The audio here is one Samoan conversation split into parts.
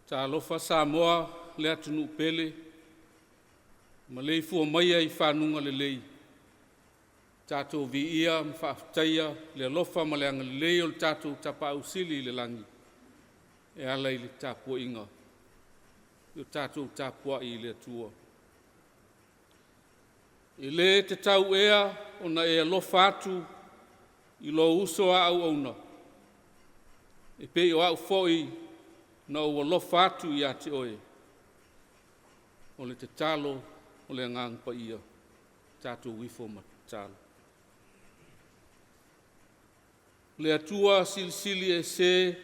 Talofa Samoa le atunuu pele, maleifua maia i faguga lelei, tatou viia ma faafetaia le alofa ma le agalelei o le tatou Tapaau Sili i le lagi e ala i le tapuaiga o tatou tapuai i le Atua. E le tatau ea ona e alofa atu i lou uso a auauna, e pei o au foi na ou alofa atu ia te oe. O le tatalo o le Agaga Paia, tatou ifo ma tatalo. Le Atua Silisili Ese,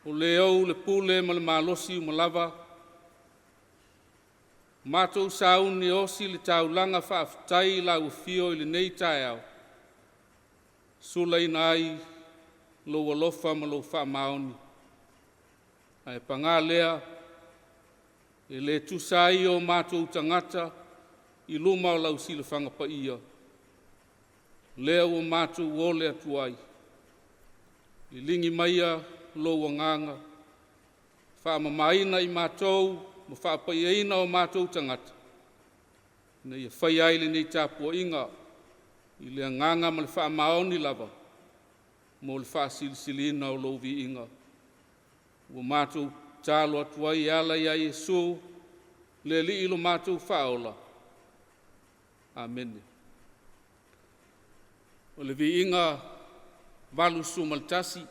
o le ou le pule ma le malosi uma lava, matou sauni e osi le taulaga faafetai i lau afio i lenei taeao, sulaina ai lou alofa ma lou faamaoni. Ae paga lea, e le tusa ai o matou tagata i luma o lau silafaga paia, lea ua matou ole atu ai, liligi maia lou agaga, faamamaina i matou ma faapaiaina o matou tagata, ina ia faia ai lenei tapuaiga i le agaga ma le faamaoni lava mo le faasilisiliina o lou viiga. Ua matou tatalo atu ai e ala ia Iesu le Alii lo matou Faaola. Amene. O le Viiga 81,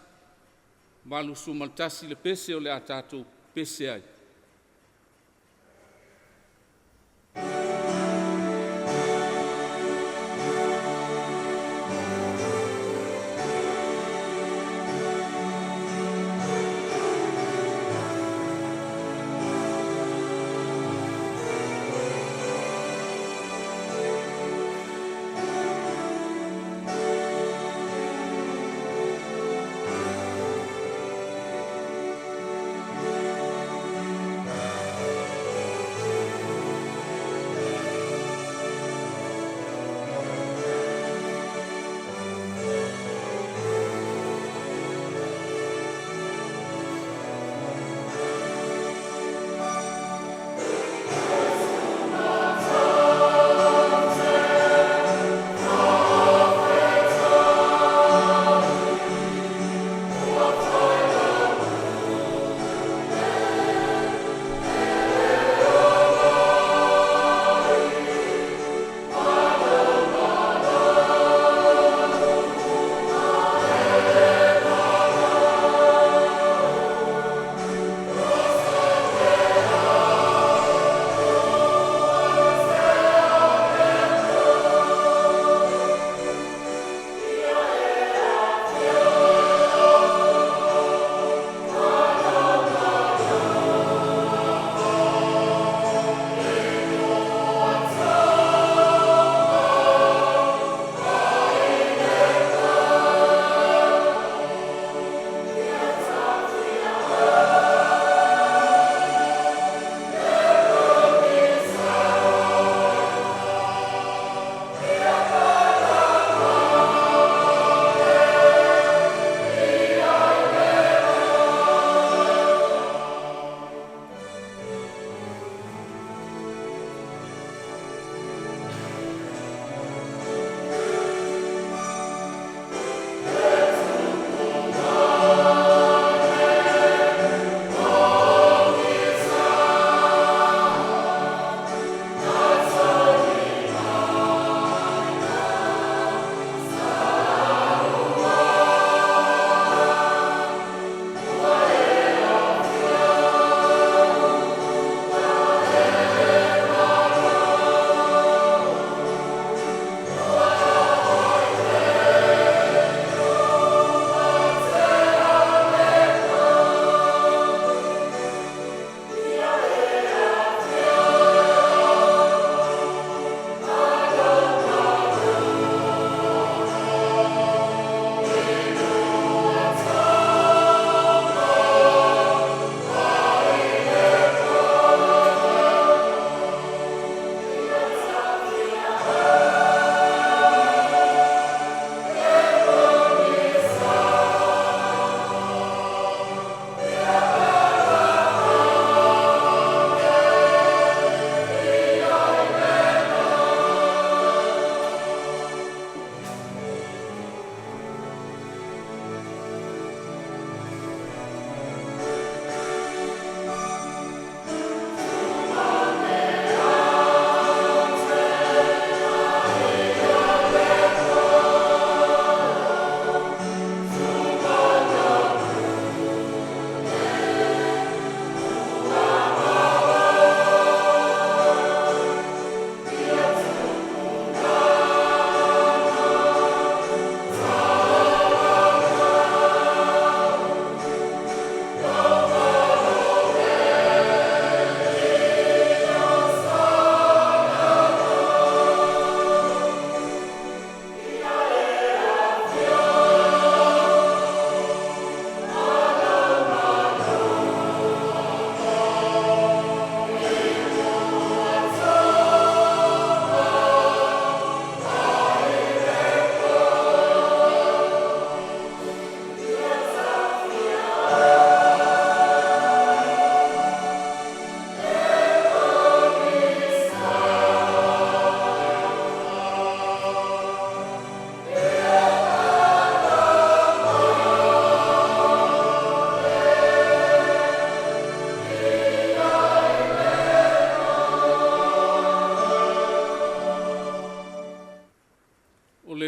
81 le pese o le a tatou pepese ai.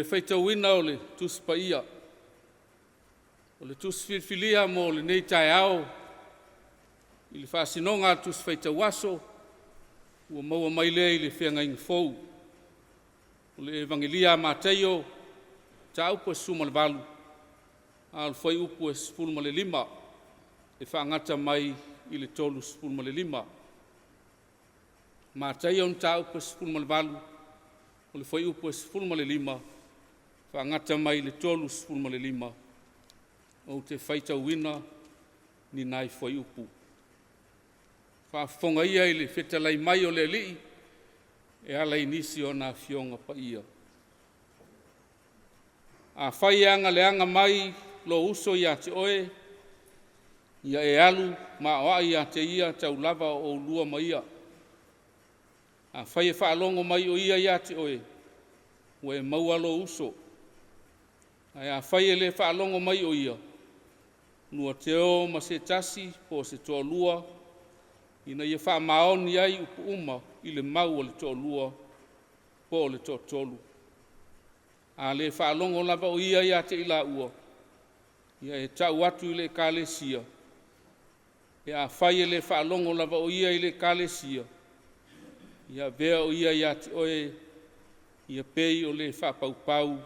faitauina o le Tusi Paia. O le tusi filifilia mo lenei taeao i le faasinoga a le Tusi Faitau Aso ua maua mai lea i le Feagaiga Fou. O le Evagelia a Mataio, mataupu e 18, a o le fuaiupu e 15 e faagata mai i le 35. Mataio Mataupu e 18, o le fuaiupu e 15 faagata mai le 35. Ou te faitauina ni nai fuaiupu. Faafofoga ia i le fetalai mai o le Alii e ala i nisi o ana Afioga Paia. Afai e agaleaga mai lou uso ia te oe, ia e alu ma aoai ia te ia tau lava o oulua ma ia. Afai e faalogo mai o ia ia te oe, ua e maua lou uso. Ae afai e le faalogo mai o ia, lua te o ma se tasi po o se toalua ina ia faamaoni ai upu uma i le mau a le toalua po o le toatolu. A le faalogo lava o ia ia te i laua, ia e tau atu i le ekalesia, pe afai e le faalogo lava o ia i le ekalesia, ia avea o ia ia te oe ia pei o le faapaupau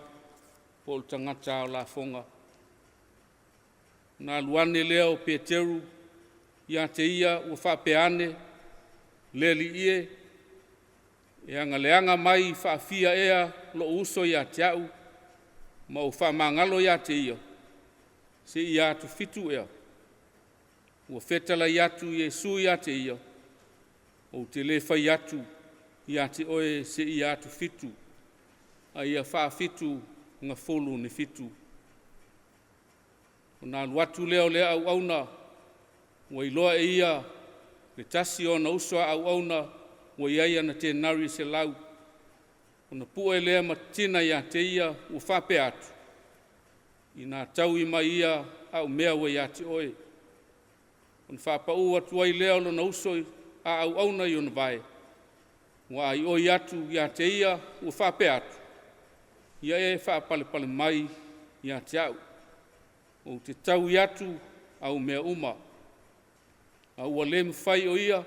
po o le tagata ao lafoga. Ona alu ane lea o Peteru ia te ia ua faapea ane, “Le Alii e, e agaleaga mai faafia ea lou uso ia te au ma ou faamagalo ia te ia seia atufitu ea?” Ua fetalai atu Iesu ia te ia, “Ou te le fai atu ia te oe seia atufitu, a ia faafitu gafulu ne fitu.” Ona alu atu lea o lea auauna ua iloa e ia le tasi o ona uso a auauna ua i ai ana tenari 100, ona pue lea ma titina ia te ia ua faapea atu, “Ina taui mai ia au mea ua ia te oe.” Ona faapau atu ai lea o lona uso a auauna i ona vae, ua aioi atu ia te ia ua faapea atu, “Ia e faapalepale mai ia te au, ou te taui atu au mea uma.” A ua le mafai o ia,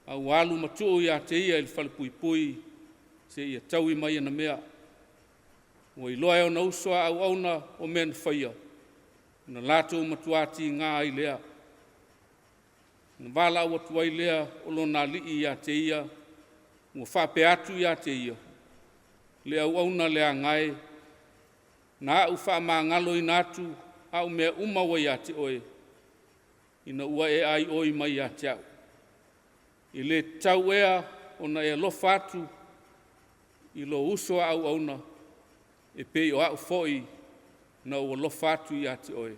a ua alu ma tuu ia te ia i le falepuipui seia taui mai ana mea. Ua iloa e ona uso a auauna o mea na faia, ona latou matua tiga ai lea. Ona valaau atu ai lea o lona alii ia te ia ua faapea atu ia te ia, “Le auauna leaga e, na au faamagaloina atu au mea uma ua ia te oe, ina ua e aioi mai ia te au. E le tatau ea ona e alofa atu i lou uso a auauna e pei o au foi na ou alofa atu ia te oe?”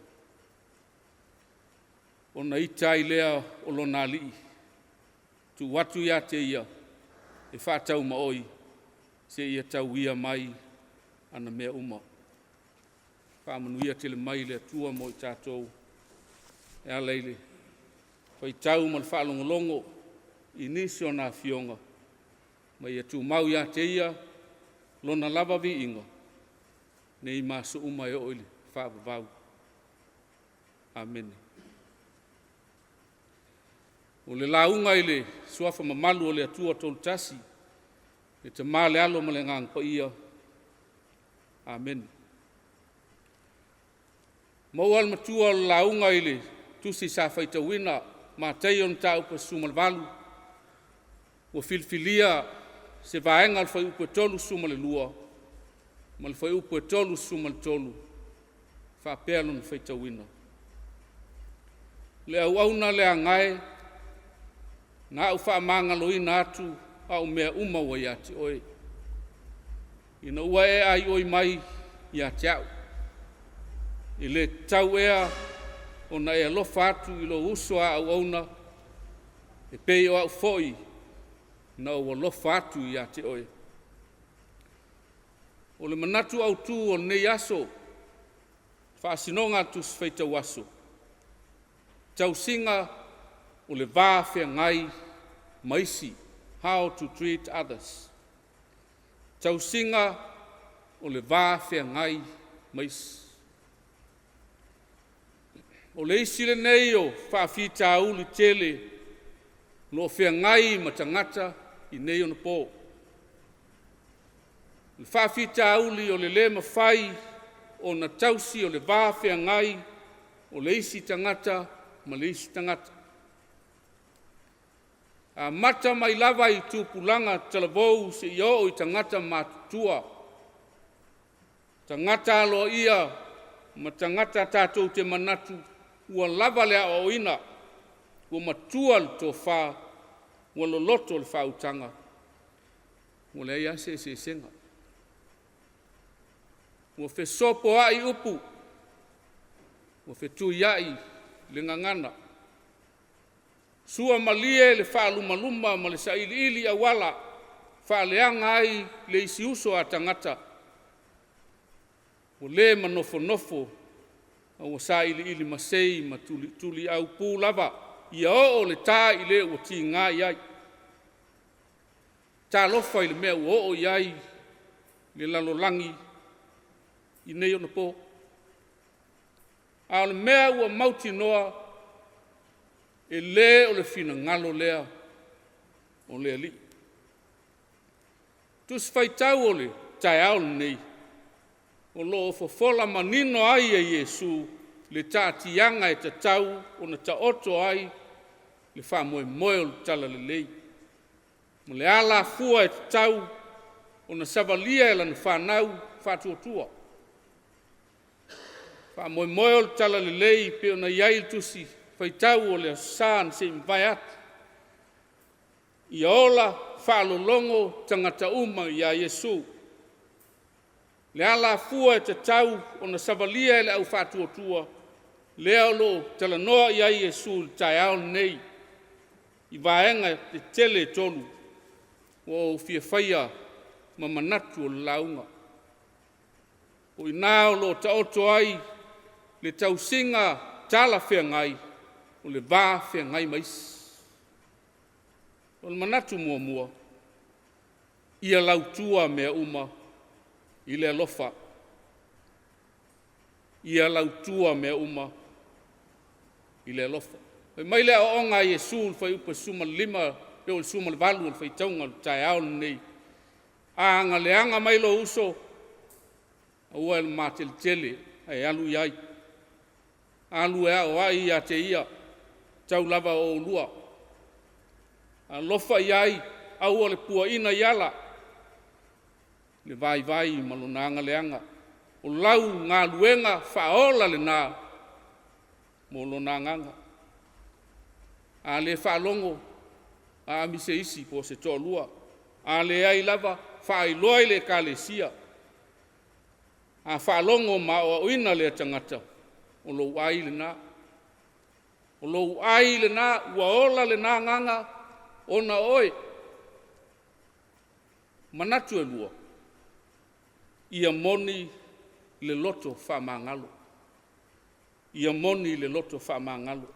Ona ita ai lea o lona alii, tuu atu ia te ia e faataumaoi seia tauia mai ana mea uma. Faamanuia tele mai le Atua mo i tatou e ala i le faitau ma le faalogologo i nisi o ona Afioga, ma ia tumau ia te Ia Lona lava viiga nei ma aso uma e oo i le faavavau. Amene. O le lauga i le Suafa mamalu o le Atua Toolotasi, le Tama le Alo ma le Agaga Paia. Amene. Maua le matua o le lauga i le tusi sa faitauina Mataio Mataupu e 18, ua filifilia se vaega o le fuaiupu e 32 ma le fuaiupu e 33, e faapea lona faitauina. Le auauna leaga e, na au faamagaloina atu au mea uma ua ia te oe, ina ua e aioi mai ia te au. E le tatau ea ona e alofa atu i lou uso a auauna e pei o au foi na ou alofa atu ia te oe. O le manatu autu o lenei aso, faasinoga a le Tusi Faitau Aso, tausiga o le va feagai ma isi, how to treat others. Tausiga o le va feagai ma isi. O le isi lenei o faafitauli tele o lo o feagai ma tagata i nei ona po. O le faafitauli o le le mafai ona tausi o le va feagai o le isi tagata ma le isi tagata. E amata mai lava i tupulaga talavou seia oo i tagata matutua, tagata aloaia ma tagata tatou te manatu ua lava le aoaoina, ua matua le tofa, ua loloto le faautaga, ua leai lava se eseesega, ua fesopoai upu, ua fetuiai le gagana, suamalie le faalumaluma ma le sailiili auala, faaleaga ai le isi uso a tagata ua le manofonofo a ua sailiili masei ma tuliaupu lava ia oo le ta i le ua tiga i ai. Talofa i le mea ua oo i ai le lalolagi i nei ona po. A o le mea ua mautinoa, e le o le finagalo lea o le Alii. Tusi Faitau o le taeao lenei, o lo o fofola manino ai e Iesu le taatiaga e tatau ona taoto ai le faamoemoe o le Talalelei, ma le alafua e tatau ona savalia e lana fanau faatuatua. Faamoemoe o le Talalelei e pei ona i ai le tusi faitau o le Aso Sa na se i mavae atu. Ia ola faalologo tagata uma ia Iesu, le alafua e tatau ona savalia e le au faatuatua, lea o lo o talanoa i ai Iesu i le taeao lenei i vaega tetele e tolu ua ou fia faia ma manatu o le lauga. O i ina o lo o taoto ai le tausiga talafeagai o le va feagai ma isi. O le manatu muamua, ia lautua mea uma i le alofa. Ia lautua mea uma i le alofa. Fai mai le aoaoga a Iesu i le fuaiupu 15 e oo i le 18 o le faitauga o le taeao lenei, “A aga leaga mai lou uso, aua e le mateletele ae alu i ai, alu e aoai ia te ia, tau lava o oulua. Alofa i ai, aua le puaina i ala le vaivai ma lona aga leaga. O lau galuega faaola lena mo lona agaga. A le faalogo, aami se isi po o se toalua. A leai lava, faailoa i le ekalesia. A faalogo ma aoaoina lea tagata, o lou ai lena. O lou ai lena ua ola lena agaga ona o oe. Manatu e lua, ia moni le loto faamagalo. Ia moni le loto faamagalo.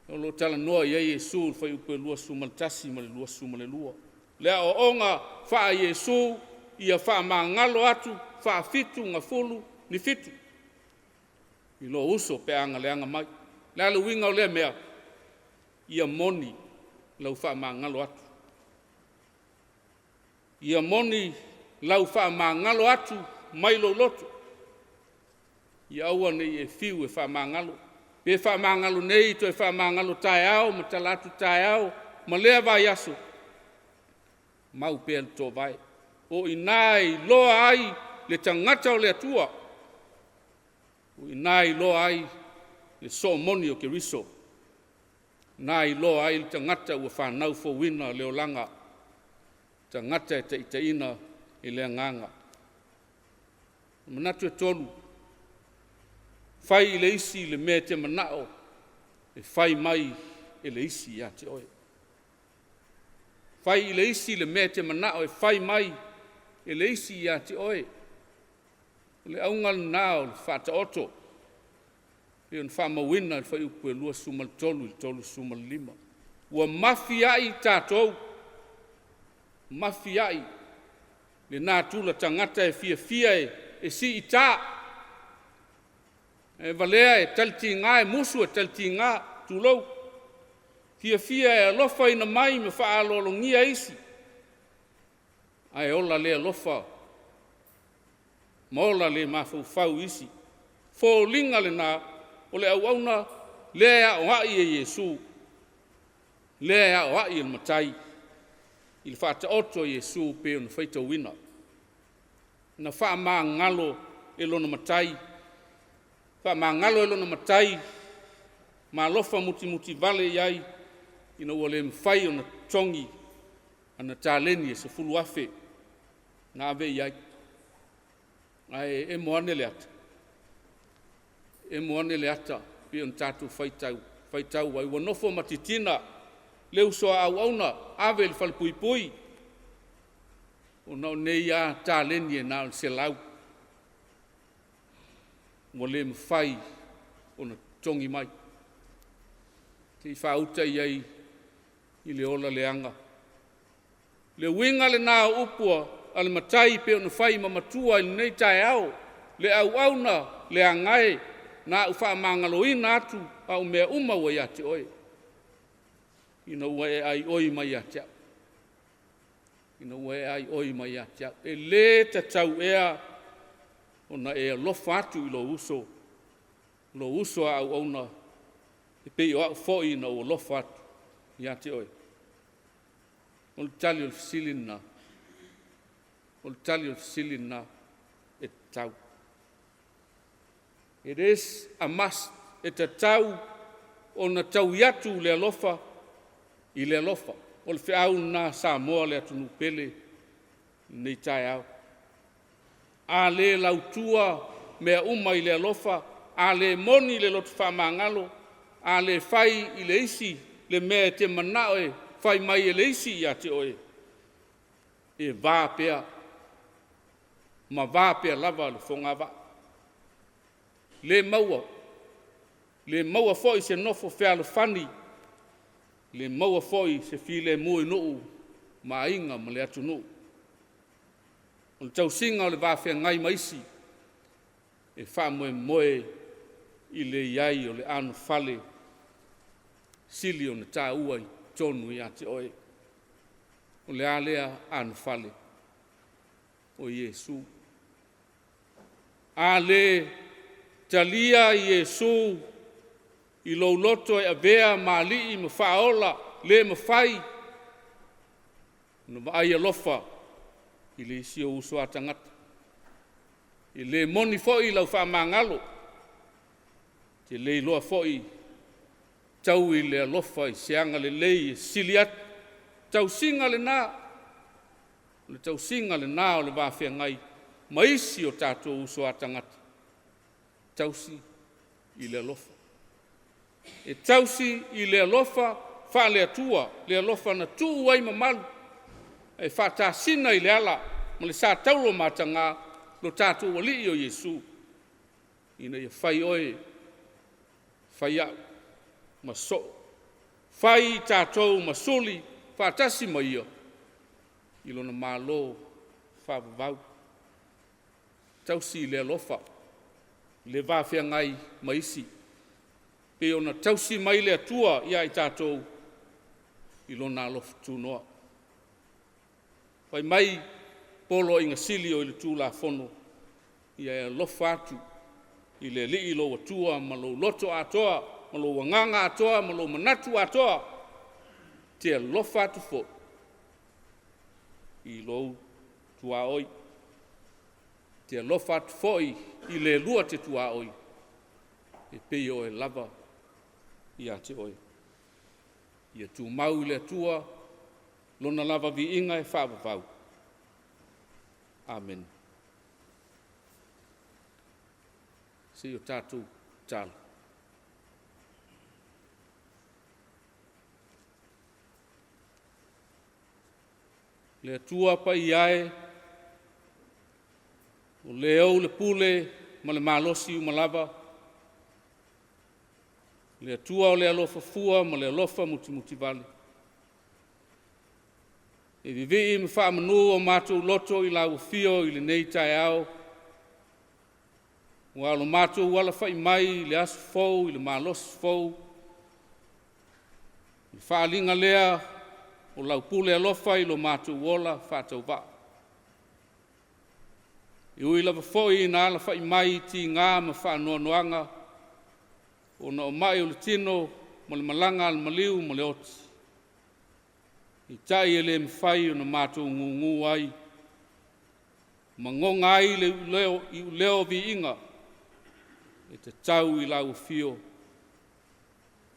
O lo o talanoa i ai Iesu i le fuaiupu 21 ma le 22. Le aoaoga faa-Iesu ia faamagalo atu faafitugafulu ni fitu i lou uso pe a aga leaga mai. O le a le uiga o lea mea? Ia moni lau faamagalo atu. Ia moni lau faamagalo atu mai lou loto, ia aua ne i e fiu e faamagalo, pe faamagalo nei toe faamagalo taeao ma tala atu taeao ma lea vaiaso, mau pea le toovae. O i ina e iloa ai le tagata o le Atua, o i ina e iloa ai le soo moni o Keriso, o i ina e iloa ai le tagata ua fanau fouina le olaga, tagata e taitaiina e le Agaga. Manatu e tolu, fai i le isi le mea e te manao e fai mai e le isi ia te oe. Fai i le isi le mea e te manao e fai mai e le isi ia te oe. O le auga lena o le Faataoto pei ona faamauina i le fuaiupu 23 i le 35. Ua mafiai tatou, mafiai. Le natura tagata e fiafia e siita, e valea e talitiga, e musu e talitiga, tulou, fiafia e alofaina mai ma faaaloalogia isi, ae ola le alofa ma ola le mafaufau isi. Foliga lena o le auauna lea e aoai e Iesu, lea e aoai e le Matai i le Faataoto a Iesu pei ona faitauina. Na faamagalo e lona Matai, faamagalo e lona Matai ma alofa mutimutivale i ai ina ua le mafai ona totogi ana taleni e 10,000 na ave i ai. Ae emo ane le ata, emo ane le ata pei ona tatou faitau ai, ua nofo ma titina le uso a auauna ave i le falepuipui ona o nei lava taleni e na o le 100 ua le mafai ona totogi mai. Se i faauta i ai i le ola leaga. Le uiga lena o upu a le matai pei ona fai ma matua i lenei taeao, le auauna leaga e, na au faamagaloina atu au mea uma ua ia te oe, ina ua e aioi mai ia te au, ina ua e aioi mai ia te au. E le tatau ea ona e alofa atu i lou uso, lou uso a auauna e pei o au foi na ou alofa atu ia te oe? O le tali o le fesili lena. O le tali o le fesili lena, e tatau. It is a must, e tatau ona taui atu le alofa i le alofa. O le feau lena Samoa le atunuu pele i lenei taeao. A le lautua mea uma i le alofa, a le moni le loto faamagalo, a le fai i le isi le mea e te manao e fai mai e le isi ia te oe, e va pea ma va pea lava le fogavaa. Le maua, le maua foi se nofo fealofani, le maua foi se filemu i nuu ma aiga ma le atunuu. O le tausiga o le va feagai ma isi, e faamoemoe i le i ai o le anofale sili ona taua i totonu ia te oe. O le a lea anofale? O Iesu. A le talia Iesu i lou loto e avea ma Alii ma Faaola, le mafai ona vaai alofa i le isi ou uso a tagata. E le moni foi lau faamagalo, e te le iloa foi taui le alofa i se agalelei e sili atu. Tausiga lena, o le tausiga lena o le va feagai ma isi o tatou uso a tagata, tausi i le alofa. E tausi i le alofa faale-Atua le alofa na tuu ai mamalu e faatasina i le ala ma le sa taulomataga lo tatou Alii o Iesu, ina ia fai oe fai au ma soo, fai i tatou ma suli faatasi ma Ia i lona Malo faavavau. Tausi i le alofa le va feagai ma isi pei ona tausi mai le Atua ia i tatou i lona alofa tunoa. Fai mai poloaiga sili o i le Tulafono, ia e alofa atu i le Alii lou Atua ma lou loto atoa ma lou agaga atoa ma lou manatu atoa, e te alofa atu foi i lou tuaoi. E te alofa atu foi i le lua te tuaoi e pei o oe lava ia te oe. Ia tumau i le Atua Lona lava viiga e faavavau. Amene. Se i o tatou tatalo. Le Atua Paia e, o le ou le pule ma le malosi uma lava, le Atua o le alofa fua ma le alofa mutimutivale. E vivii ma faamanu o matou loto i lau afio i lenei taeao, ua o lo matou alafai mai i le aso fou i le malosi fou, o le faaaliga lea o lau pule alofa i lo matou ola faatauvaa. E ui lava foi ina alafai mai i tiga ma faanoanoaga ona o mai o le tino ma le malaga a le maliu ma le oti, peitai e le mafai ona matou gugu ai, magoga ai le iuleo o viiga e tatau i lau afio,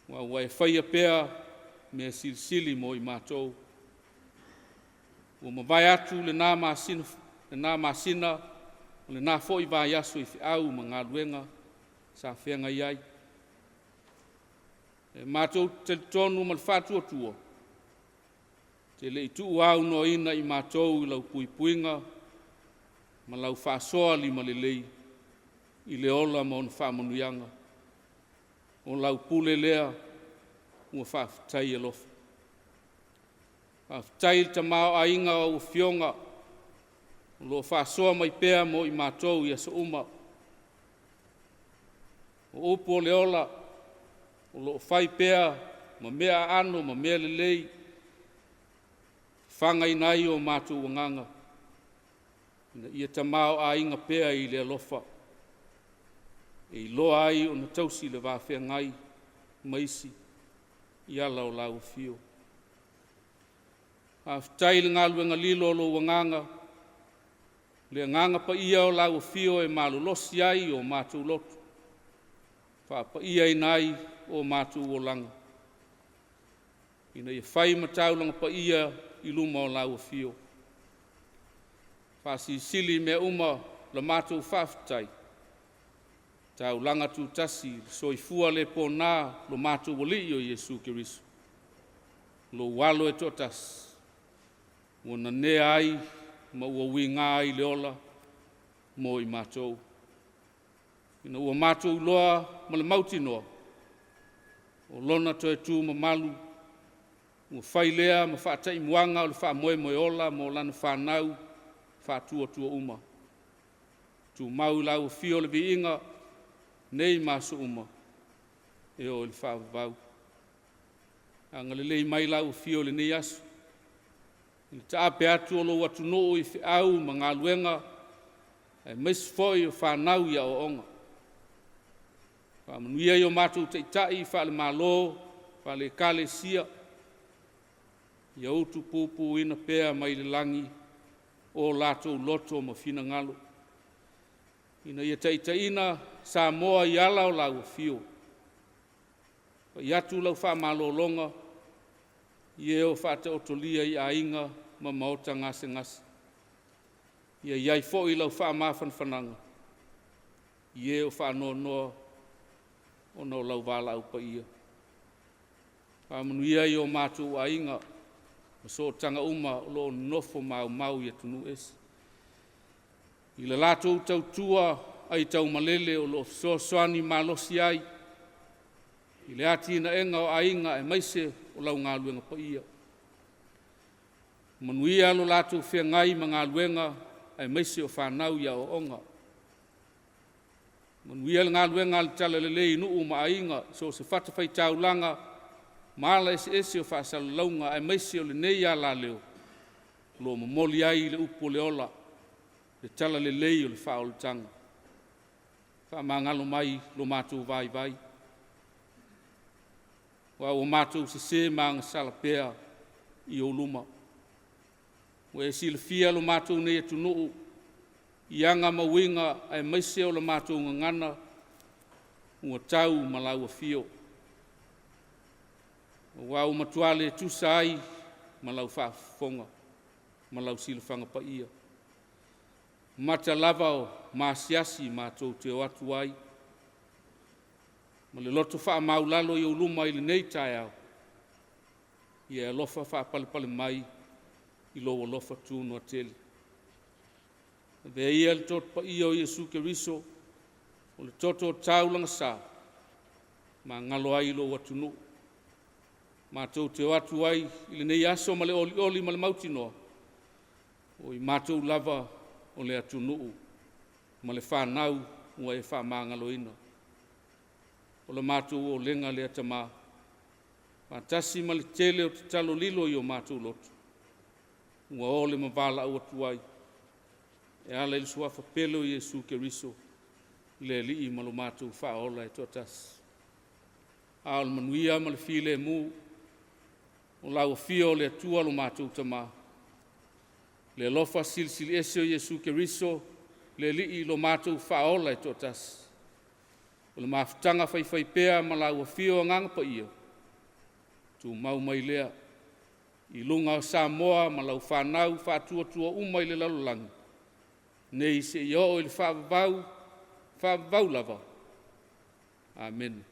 aua ua e faia pea mea silisili mo i matou. Ua mavae atu lena masina o lena foi vaiaso i feau ma galuega sa feagai ai. E matou te talitonu ma le faatuatua, e te le i tuuaunoaina i matou i lau puipuiga ma lau faasoa limalelei i le ola ma ona faamanuiaga. O lau pule lea ua faafetai alofa. Faafetai i le tamaoaiga o au Afioga o lo o faasoa mai pea mo i matou i aso uma. O upu o le ola, o lo o fai pea ma mea aano ma mea lelei e fafagaina ai o matou agaga ina ia tamaoaiga pea i le alofa e iloa ai ona tausi le va feagai ma isi i ala o lau afio. Faafetai i le galuega lilo a lou Agaga, le Agaga Paia o lau Afio e malolosi ai o matou loto, faapaiaina ai o matou olaga, ina ia fai ma taulaga paia i luma o lau Afio. Faasilisili i mea uma la matou faafetai, taulaga tutasi i le soifua le pona lo matou Alii o Iesu Keriso, lou Alo e toatasi, ua nanea ai ma ua uiga ai le ola mo i matou. Ina ua matou iloa ma le mautinoa, o Lona toe tu mamalu ua fai lea ma faataimuaga o le faamoemoe ola mo lana fanau faatuatua uma. Tumau i lau Afio le viiga nei ma aso uma e oo i le faavavau. Agalelei mai lau Afio i lenei aso i le taape atu o lou atunuu i feau ma galuega aemaise foi o fanau i aoaoga. Faamanuia i o matou Taitai faale-Malo, faale-Ekalesia, ia utupupuina pea mai le lagi o latou loto ma finagalo, ina ia taitaiina Samoa i ala o lau afio. Pai atu lau faamalologa i e o faataotolia i aiga ma maota gasegase. Ia i ai foi lau faamafanafanaga i e o faanoanoa ona o lau valaau paia. Faamanuia i o matou aiga ma sootaga uma o lo o nonofo maumau i atunuu ese, i le latou tautua aitaumalele o lo o fesoasoani malosi ai i le atinaeina o aiga aemaise o lau galuega paia. Manuia lo latou feagai ma galuega aemaise o fanau i aoaoga. Manuia le galuega a le Talalelei i nuu ma aiga i so o se fatafaitaulaga ma ala eseese o faasalalauga aemaise o lenei alaleo o lo o momoli ai le upu o le ola, le talalelei o le faaolataga. Faamagalo mai lo matou vaivai aua ua matou sese ma agasala pea i ou luma. Ua e silafia lo matou nei atunuu i aga ma uiga aemaise o le matou gagana ua tau ma lau afio, aua ua matua le tusa ai ma lau faafofoga ma lau silafaga paia. Mata lava o maasiasi matou te o atu ai ma le loto faamaualalo i ou luma i lenei taeao, ia e alofa faapalepale mai i lou alofa tunoa tele. Avea ia le Toto Paia o Iesu Keriso o le toto taulagasa magalo ai lou atunuu, matou te o atu ai i lenei aso ma le olioli ma le mautinoa. O i matou lava o le atunuu ma le fanau ua e faamagaloina. O le matou olega lea Tama, faatasi ma le tele o tatalo lilo i o matou loto, ua ole ma valaau atu ai e ala i le suafa pele o Iesu Keriso le Alii ma lo matou Faaola e toatasi. A o le manuia ma le filemu o lau Afio o le Atua lo matou Tama, le alofa silisili ese o Iesu Keriso le Alii lo matou Faaola e toatasi, o le mafutaga faifaipea ma lau Afio Agaga Paia, tumau mai lea i luga o Samoa ma lau fanau faatuatua uma i le lalolagi, nei seia oo i le faavavau, faavavau lava. Amene.